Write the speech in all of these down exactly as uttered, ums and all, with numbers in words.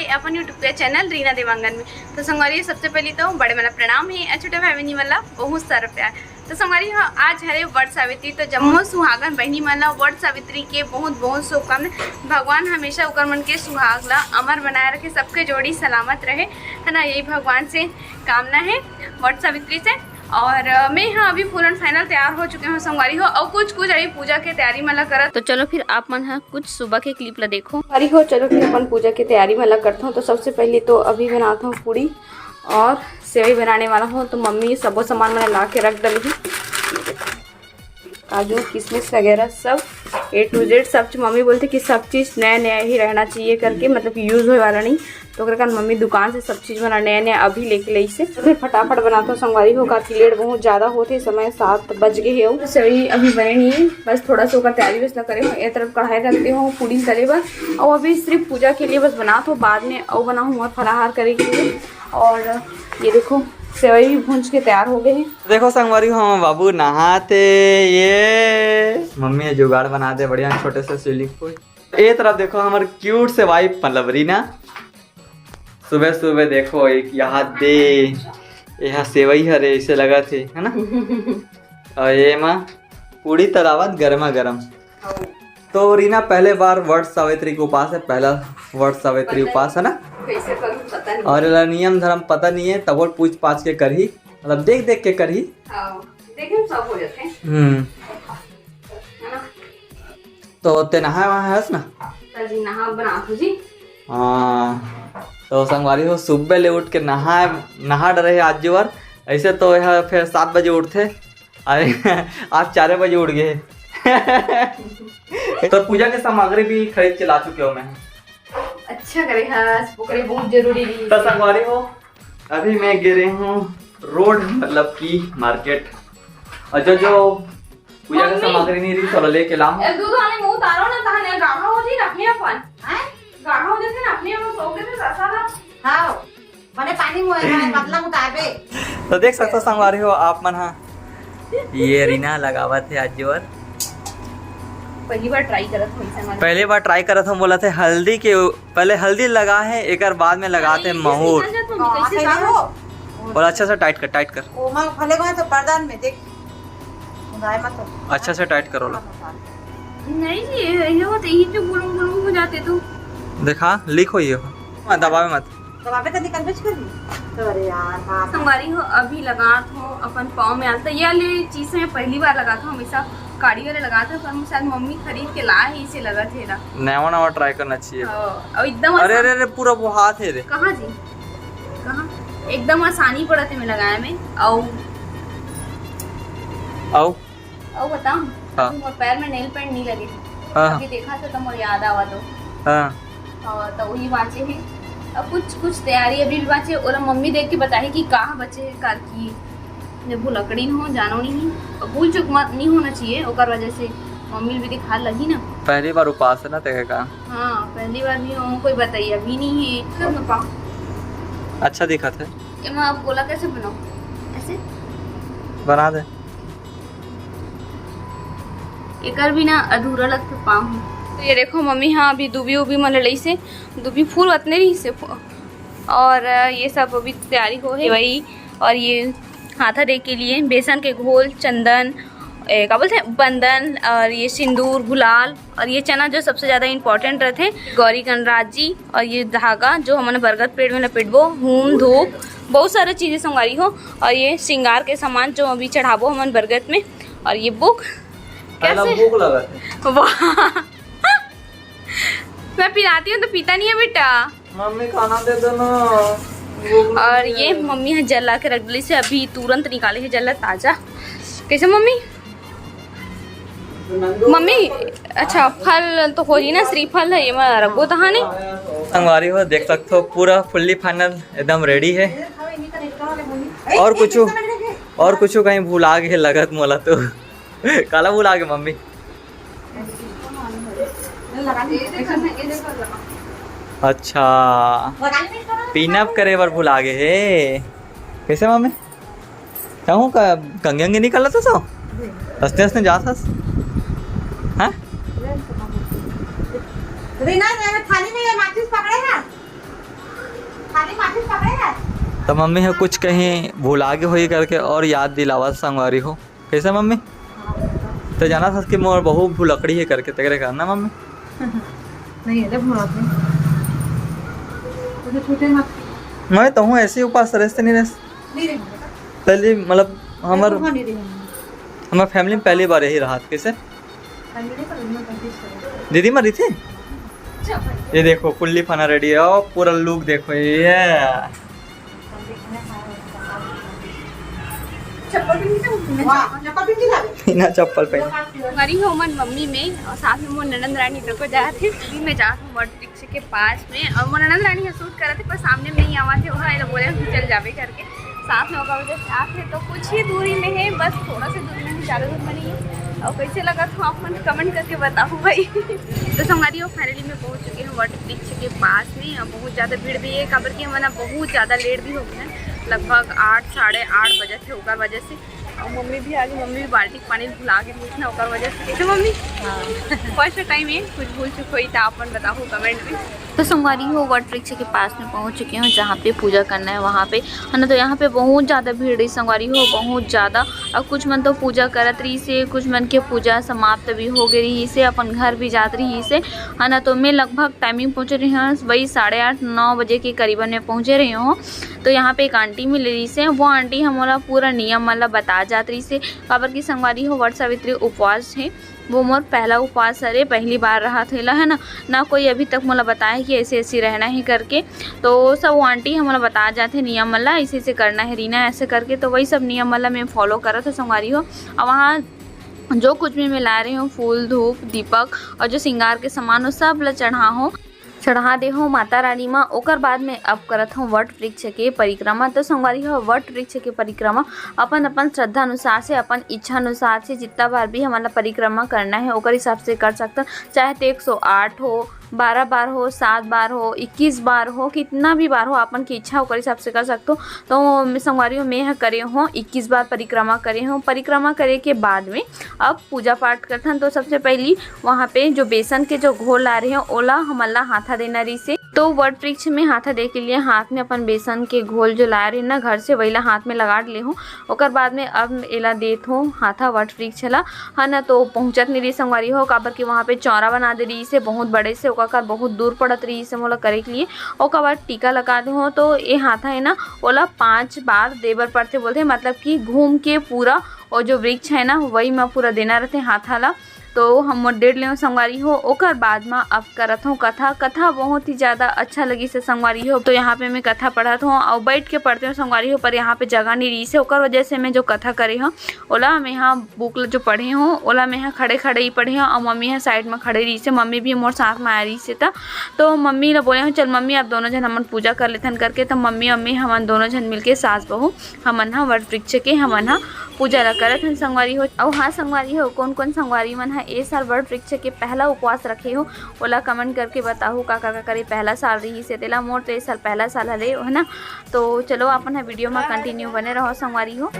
अपन YouTube के channel Reena Dewangan में। तो संगवारी, सबसे पहले तो बड़े मन ला प्रणाम हे, अउ छोटे भाई बहिनी मन ला बहुत सारा प्यार। तो संगवारी हो, आज हरे वट सावित्री, तो जम्मो सुहागन बहिनी मन ला वट सावित्री के बहुत बहुत शुभकामना। भगवान हमेशा ओकर मन के सुहाग ला अमर बनाए रखे, सबके जोड़ी सलामत रहे, है ना, यही भगवान से कामना हे वट सावित्री से। और अ, मैं हा अभी full and final तैयार हो चुके हूँ संगवारी हो, अउ कुछ कुछ अभी पूजा के तैयारी मन ला करत। तो चलो फिर आप मन हा कुछ सुबह के clip ला देखो। संगवारी हो, चलो फिर अपन पूजा के तैयारी मन ला करत हूँ। तो सबसे पहले तो अभी बनात हूँ पूड़ी और सेवई बनाने वाला हूँ। तो मम्मी सबो सामान मन ला के रख डली, काजू किशमिश वगैरह सब, A to Z सब चीज। मम्मी बोलथे कि सब चीज नया नया ही रहना चाहिए करके, मतलब कि use होए वाला नहीं। तो ओकरे कारण मम्मी दुकान से सब चीज मन नया नया अभी लेके लइसे। तो फिर फटाफट बनात हूँ संगवारी हो, काकि late बहुत ज्यादा होत हे, समय सात बज गए हे। तो सेवई अभी बने नहीं है, बस थोड़ा सा ओकर तैयारी बस ला करे हूँ। ए तरफ कढ़ाई रख दे हूँ पूड़ी तले बर, और अभी सिर्फ पूजा के लिए बस बनात हूँ, बाद में अउ बनाहूँ और फलाहार करे के लिए। और ये देखो, सेवई भी भूंज के तैयार हो गए हैं। देखो संगवारी हो, हमर बाबू नहात हे, ये मम्मी ने जुगाड़ बना दे बढ़िया छोटे से swimming pool। ए तरफ देखो हमर cute से wife, मतलब रीना, सुबह सुबह देखो एक यहाँ दे, यहाँ सेवई हरे ऐसे लगत हे, है ना? और ये माँ पूड़ी तलावत गर्मा गर्म। तो रीना पहले बार वट सावित्री के उपास है, पहला वट सावित्री उपास है ना? कैसे करूँ पता नहीं। और एला नियम धर्म पता नहीं है, तब वो पूछ पाछ के करही, मतलब देख देख के करही। हाँ, देखे सब हो जाते हैं। हम्म। है ना? तो ते नहाए वहाए हस ना? तो जी नहा बना जी। हाँ, तो संगवारी हो, सुबह ले उठ के नहाए, नहा डरे हे आज जुवर। ऐसे तो यह फिर सात बजे उठथे, अरे, आज चार बजे उठ गए। तो पूजा के सामग्री भी खरीद के ला चुके हो मैं। अच्छा करे हस, ओकरे बहुत जरूरी रही। तो संगवारी हो, अभी मैं गे रहे हूँ road, मतलब कि market, और जो जो पूजा के मम्मी। सामग्री नहीं रही, चलो लेके लाऊं। ए, दूध वाले मुंह उतारो ना, तहने गाढ़ा हो जी रखने अपन। हैं? गाढ़ा हो जैसे ना अपने हम सो के तो ससा ना। हाँ, बने पानी मुँह है, पतला उतारबे। तो देख सकते हो संगवारी हो आप मन हा, ये रीना लगावत है आज जोर। पहली बार try करत हूँ ऐसा मन। पहली बार try करत हूँ, बोला थे हल्दी के उ-, पहले हल्दी लगा है, एकर बाद में लगाते हैं अरे, ये महूर। निकल जात मम्मी, हाँ, कैसे सही साफ हो। बोला अच्छा से tight कर, tight कर। ओ माँ, भले गए तो बर्तन में देख। गाय मत हो। अच्छा से tight करो ला। नहीं जी, ये, ये होते ही जो गुलुम गुलुम हो जाते तो। देखा, leak हो ये हो। हाँ, दबावे मत। दबावे तो निकल बच कर। अरे यार, बाप। संगवारी हो, अभी लगात हो अपन पाँव में आलता। ये वाली चीज मैं पहली बार लगात हूँ, हमेशा काड़ी वाले लगात हूँ, पर शायद मम्मी खरीद के ला है, इसे लगा थे ना। नवा नवा try करना चाहिए। हाँ, और एकदम अरे, आसान। अरे, अरे, पूरा वो हाथ है रे। कहाँ जी? कहाँ? एकदम आसानी पड़त है मैं लगाए में। अउ अउ? अउ बताऊँ? हाँ। मोर पैर में nail paint नहीं लगे। हाँ। अभी देखा था तो मोर याद आवा तो। हाँ। हाँ, तो वही बाँचे है। अब कुछ, कुछ तैयारी अभी भी बाँचे, ओला मम्मी देख के बताही कि कहाँ बचे है, कर की ने भुलक्कड़ी हो, जानो नहीं। अब भूल चूक मत नहीं होना चाहिए, ओकर वजह से मम्मी भी दिखा लगी ना। पहली बार उपास है ना, तेरे का? हाँ, पहली बार भी हूँ, कोई बताइए अभी नहीं है। सब पाँव। अच्छा दिखा थे। ये मैं अब गोला कैसे बनाऊँ? ऐसे? बना दे। एकर बिना अधूरा लगथे पाँव ह। तो ये देखो मम्मी, हाँ, अभी दूबी उबी मन लड़ई से, दूबी फूल अतने रही से फू-, और ये सब अभी तैयारी हो है वही। और ये हाथा दे के लिए बेसन के घोल, चंदन, ए, का बोलते हैं, बंदन, और ये सिंदूर, गुलाल, और ये चना जो सबसे ज़्यादा important रहते हैं, गौरी गणराज जी, और ये धागा जो हमन बरगद पेड़ में लपेटबो, हूम, धूप, बहुत सारे चीज़ें संगवारी हो, और ये श्रृंगार के सामान जो अभी चढ़ाबो हमन बरगद में, और ये book। अरे, कैसे? भूख लगत है। वाह। मैं पिलाती हूँ तो पीता नहीं है बेटा। मम्मी, खाना दे दो ना। भूख लगी है। और ये मम्मी ह जला के रख डली से, अभी तुरंत निकाले है जला ताजा। कैसे मम्मी? मम्मी, अच्छा, फल तो हो रही ना, श्रीफल है, ये मैं रखबो तहाने। संगवारी हो, देख सकते हो, पूरा fully final एकदम ready है। और कुछ, और कुछ कहीं भुला गे लगत मोला तो। काला भुला गे मम्मी? अच्छा, pin up करे बर भुला गे हे। कैसे मम्मी? कहूँ का कंगे अंगे निकल तो सो? हंसते हंसते जात हस। हाँ? रीना, ये थाली में ये माचिस पकड़े ना। तो मम्मी ह कुछ कहीं भुला गे होही करके और याद दिलावत संगवारी हो। कैसे मम्मी? तो जाना था कि मोर बहुत भुलकड़ी है करके, तेरे करना मम्मी। नहीं है, जब हम आते हैं। तो छूटे मत। मैं तो हूँ ऐसे ही उपास रहते नहीं रहते। नहीं रहते। पहले मतलब हमर, नहीं रहते। हमर फैमिली में पहली बार यही रहा। कैसे? दीदी मरी थी। ये देखो, कुल्ली फना रेडी है और पूरा लुक देखो ये। चप्पल पहन के चलूं? वाह, चप्पल पहन के जा रहे। बिना चप्पल पहन। हमारी हो मन मम्मी में और साथ में मोर ननंद रानी तो को जात हे। अभी मैं जात हूँ वट वृक्ष के पास में और मोर ननंद रानी ह शूट करत हे, पर सामने में नहीं आवत हे, वहाँ ये लोग बोले हम चल जावे करके। साथ में ओकर वजह से आत हे, तो कुछ ही दूरी में है, बस थोड़ा से दूर में है, ज़्यादा दूर में नहीं है। और कैसे लगत हो आप मन कमेंट करके बताओ भाई। तो संगवारी हो, फाइनली मैं पहुँच चुकी हूँ वट वृक्ष के पास में। अब बहुत ज़्यादा भीड़ भी है, काबर कि हमन अब बहुत ज़्यादा लेट भी हो गए हैं, लगभग आठ, साढ़े आठ बजे थे, ओकर वजह से। और मम्मी भी आ गई, मम्मी भी बाल्टी के पानी भुला के पूछना ओकर वजह से। कैसे मम्मी? हाँ। फर्स्ट टाइम है, कुछ भूल चुक होई तो आप मन बताओ कमेंट में। तो संगवारी हो, वट वृक्ष के पास में पहुंच चुके हो, जहाँ पे पूजा करना है वहाँ पे, है ना। तो यहाँ पे बहुत ज़्यादा भीड़ रही संगवारी हो, बहुत ज़्यादा। और कुछ मन तो पूजा करत रही से, कुछ मन के पूजा समाप्त भी हो गई रही से, अपन घर भी जात रही से, है ना। तो मैं लगभग टाइमिंग पहुँच रही हूँ, वही साढ़े आठ, नौ बजे के करीबन मैं पहुँचे रही हूँ। तो यहाँ पे एक आंटी मिले रही से, वो आंटी हमला पूरा नियम वाला बता जात रही से, काबर की संगवारी हो, वट सावित्री उपवास है, वो मोर पहला उपवास हरे, पहली बार रहा थेला, है ना। ना कोई अभी तक मोला बताया कि ऐसे ऐसे रहना है करके। तो सब वो आंटी हमला बता जाते नियम वाला, ऐसे ऐसे करना है, रीना, ऐसे करके। तो वही सब नियम वाला मैं फॉलो करत हूँ संगवारी हो। और वहाँ जो कुछ भी मैं ला रही हूँ, फूल, धूप, दीपक और जो श्रृंगार के सामान, वो सब ला चढ़ा हूँ, चढ़ा दे हो माता रानी माँ। ओकर बाद में अब करत हूँ वट वृक्ष के परिक्रमा। तो संगवारी हो, वट वृक्ष के परिक्रमा अपन अपन श्रद्धा अनुसार से, अपन इच्छा अनुसार से जितना बार भी हमन ला परिक्रमा करना है, ओकर हिसाब से कर सकथन। चाहे तो एक सौ आठ हो, बारह बार हो, सात बार हो, इक्कीस बार हो, कितना भी बार हो, अपन की इच्छा ओकर हिसाब से कर सकथो। तो मैं संगवारी हो, मैं ह करे हो इक्कीस बार परिक्रमा करे हो। परिक्रमा करे के बाद में अब पूजा पाठ करथन। तो सबसे पहली वहाँ पे जो बेसन के जो घोल ला रहे हो, ओला हमन ला हाथा देना रहिसे। तो वट वृक्ष में हाथा दे के लिए हाथ में अपन बेसन के घोल जो लाए रहे ना घर से, वही ला हाथ में लगा ले हो। ओकर बाद में अब एला देत हो हाथा वट वृक्ष ला, है ना। तो पहुँचत नहीं रही संगवारी हो, काबर कि वहाँ पे चौरा बना दे रही से बहुत बड़े से, ओकर कर बहुत दूर पड़त रही से मोला करे के लिए। ओकर बाद टीका लगा दे हो, तो ये हाथा है ना, ओला पाँच बार दे बर पड़थे बोलथे, मतलब कि घूम के पूरा, और जो वृक्ष है ना, वही में पूरा देना रहते हाथा ला। तो हम मोर डेढ़ लेव संगवारी हो, ओकर बाद म अब करत हूँ कथा। कथा बहुत ही ज्यादा अच्छा लगी से संगवारी हो। तो यहाँ पे मैं कथा पढ़त हूँ और बैठ के पढ़ते हूँ संगवारी हो, पर यहाँ पे जगह नहीं रही से, ओकर वजह से मैं जो कथा करे हूँ, ओला मैं यहाँ बुक ल जो पढ़े हूँ, ओला मैं यहाँ खड़े खड़े ही पढ़े हूँ और मम्मी यहाँ साइड में खड़े रही से, मम्मी भी मोर साथ में आ रही से। त तो मम्मी ला बोले हूँ, चल मम्मी, आप दोनों झन हमन पूजा कर लेथन करके। तो मम्मी, मम्मी हमन दोनों झन मिलके सास बहू हमन ह वट वृक्ष के हमन ह पूजा ला करत हन संगवारी हो। अउ हाँ संगवारी हो, कोन कोन संगवारी मन ह ए साल वट वृक्ष के पहला उपवास रखे हो, ओला कमेंट करके बताहू। का का का करे पहला साल रही से तेला, मोर तो ए साल पहला साल हले, है ना। तो चलो अपन ह वीडियो में कंटिन्यू बने रहो संगवारी हो।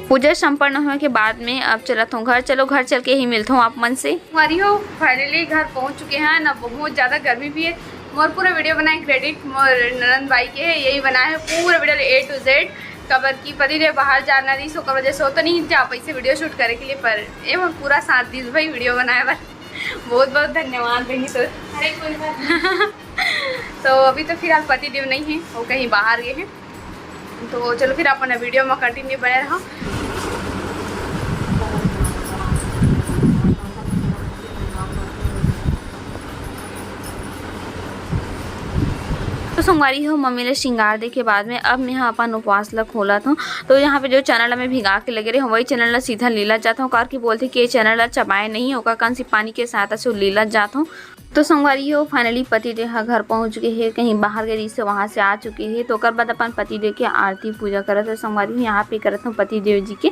पूजा संपन्न होए के बाद में अब चलत हूँ घर। चलो घर चल के ही मिलत हूँ आप मन से। संगवारी हो, फाइनली घर पहुँच चुके हैं ना, बहुत ज़्यादा गर्मी भी है। मोर पूरा वीडियो बनाए क्रेडिट मोर ननंद बाई के है, यही बनाए है पूरा वीडियो A to Z। काबर की पति देव बाहर जाना रही, ओकर वजह से हो तो नहीं जा पैसे वीडियो शूट करे के लिए, पर ये मोर पूरा साथ दीस भाई वीडियो बनाए बर। बहुत बहुत धन्यवाद बहनी तो। अरे कोई बात नहीं। तो अभी तो फिलहाल पति देव नहीं है, वो कहीं बाहर गए हैं। तो चलो फिर अपन वीडियो में कंटिन्यू बने रहो। तो संगवारी हो, मम्मी ले श्रृंगार देखे बाद में अब मैं ह अपन उपवास ला खोलत हूँ। तो यहाँ पे जो चना ला मैं भिगा के लगे रहे हूँ, वही चना ला सीधा लीला जात हूँ, काबर कि बोलथे कि ये चना ला चबाए नहीं, ओकर कन से पानी के सहायता से लीला जात हूँ। तो संगवारी हो, finally पति देव ह घर पहुँच गए हे, कहीं बाहर गए रहिस हे, वहाँ से आ चुके हे। तो ओकर बाद अपन पति देव के आरती पूजा करत हे। संगवारी हो, यहाँ पे करत हूँ पति देव जी के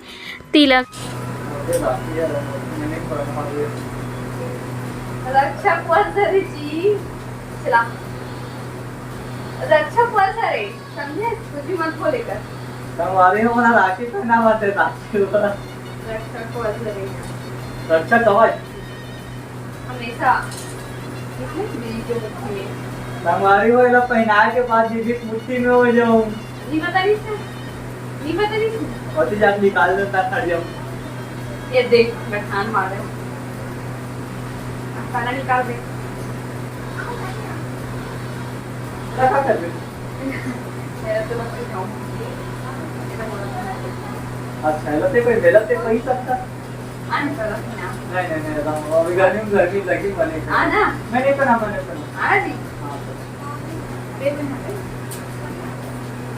तिलक। रक्षा पर्व रे जी, चला। रक्षा पर्व रे, समझे? कुछ भी मत बोले कर। संगवारी हो, मोला राखी पहनावत हे, राखी वाला। रक्षा कवच लगेगा। रक्षा कवच? हमेशा। इसमें बीच जो मुट्ठी में। संगवारी हो, एला पहनाए के बाद दीदी के मुट्ठी में हो जाऊं। नहीं पता नहीं इसका। नहीं पता नहीं इसका। और तो जाके निकाल दो, तब खड़ जाऊं। ये देख, मैं ठान मार रहा हूँ। सारा निकाल दे। रखा कर दे। मेरा तो बस खाऊं। अच्छा, हेलते कोई, हेलते कोई सकता? आ ना, चलो ना। नहीं, नहीं, नहीं, एकदम, अभी गर्मी में गर्मी लगी, बने। आ ना। मैं नहीं पहना, मैं नहीं पहना। आ जी। हाँ, बस। दे दे ना।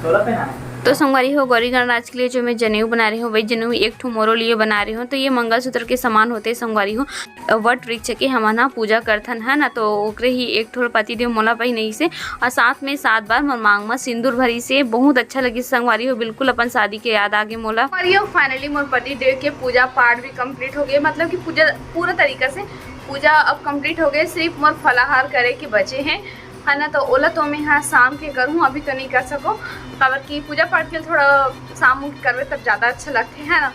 चोला पहना है। तो संगवारी हो, गौरी गणराज के लिए जो मैं जनेऊ बना रही हूँ, वही जनेऊ एक ठो मोरो लिए बना रही हूँ। तो ये मंगलसूत्र के समान होते हैं संगवारी हो, वट वृक्ष के हमन ह पूजा करथन, है ना। तो ओकरे ही एक ठो पति देव मोला पहिनइसे, और साथ में सात बार मोर मांग म सिंदूर भरिसे। बहुत अच्छा लगिस संगवारी हो, बिल्कुल अपन शादी के याद आगे मोला। संगवारी हो, finally मोर पति देव के पूजा पाठ भी complete हो गए, मतलब कि पूजा पूरा तरीका से पूजा अब complete हो गए, सिर्फ मोर फलाहार करे के बचे हैं, है ना। तो ओला तो मैं हा शाम के करूँ, अभी तो नहीं कर सको, काबर कि पूजा पाठ के लिए थोड़ा शाम के करबे तब ज़्यादा अच्छा लगते, है ना।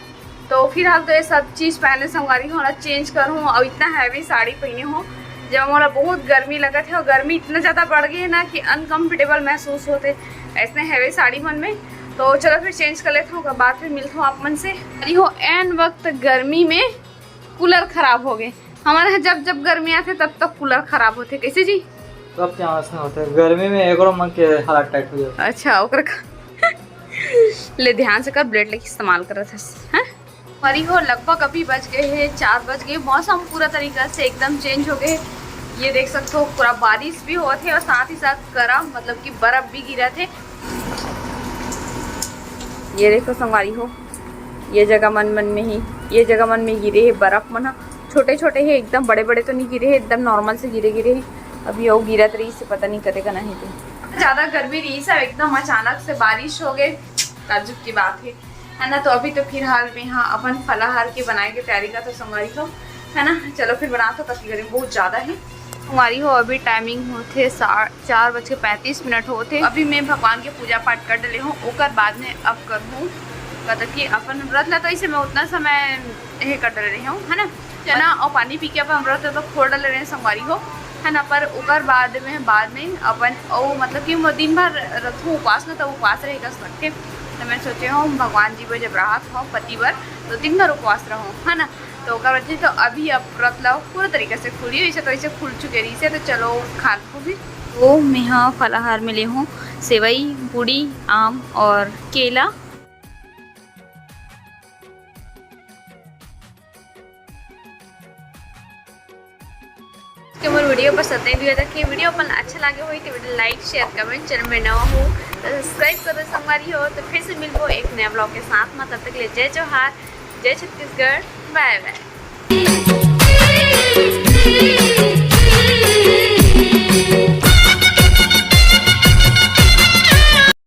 तो फिलहाल तो ये सब चीज पहने संगवारी हो, मोला change करहूँ। और इतना heavy साड़ी पहने हूँ, जब मोला बहुत गर्मी लगत है और गर्मी इतना ज्यादा बढ़ गई है ना कि uncomfortable महसूस होते ऐसने heavy साड़ी मन में। तो चलो फिर change कर लेता हूँ, ओकर बाद फिर मिलता हूँ आप मन से। अरे हो, ऐन वक्त गर्मी में cooler खराब हो गए। हमारे यहाँ जब जब गर्मी आते तब तक cooler खराब होते, कैसे जी? तब क्या ऐसा होता है, गर्मी में एकरो मन के हालत tight हो जाता है। अच्छा, ओकर का ले ध्यान से कर, blade लेके इस्तेमाल करत हस, हैं? परी हो, लगभग अभी बज गए हैं, चार बज गए। मौसम पूरा तरीका से एकदम change हो गए। ये देख सकते हो, पूरा बारिश भी होत है और साथ ही साथ गरम, मतलब कि बर्फ भी गिरत है। ये देखो संगवारी हो, ये जगह मन मन में ही, ये जगह मन में गिरे है बर्फ मन ह। छोटे छोटे है एकदम, बड़े बड़े तो नहीं गिरे है, एकदम normal से गिरे गिरे है। अभी वो गिरत रही से पता नहीं कते का नहीं थे। ज्यादा गर्मी रही सब एकदम अचानक से बारिश हो गए, ताज्जुब की बात है, है ना। तो अभी तो फिलहाल में हाँ अपन फलाहार के बनाए के तैयारी का तो संगवारी हो, है ना। चलो फिर बनाता हूँ, तब की गर्मी बहुत ज्यादा है। संगवारी हो, अभी timing होते सा-, चार बज के पैंतीस मिनट होते। अभी मैं भगवान के पूजा पाठ कर डले हूँ, ओकर बाद में अब करहूँ, मतलब कि अपन व्रत ला तो इसे मैं उतना समय ये कर डले रही हूँ, है ना। चना और पानी पी के अपन व्रत तो खोल डले रहे संगवारी हो, है ना। पर ओकर बाद में, बाद में अपन ओ मतलब कि मैं दिन भर रखूँ उपवास ना, तो उपवास रहेगा सकते। तो मैं सोचे हूँ भगवान जी वो जब राहत हो पति बर, तो दिन भर उपवास रहूँ, है ना। तो ओकर वजह से तो अभी अब व्रत ला पूरा तरीका से खुली, वैसे तो ऐसे खुल चुके रही से। तो चलो खान को भी। तो मैं हाँ फलाहार में ले हूँ सेवई, पूड़ी, आम और केला। के मोर video पसंद नहीं दिया था कि video अपन अच्छा लगे हुई तो video like, share, comment, channel में नवा हो तो subscribe करो संगवारी हो। तो फिर से मिलबो एक नया vlog के साथ में, तब तक के लिए जय जोहार, जय छत्तीसगढ़, bye bye।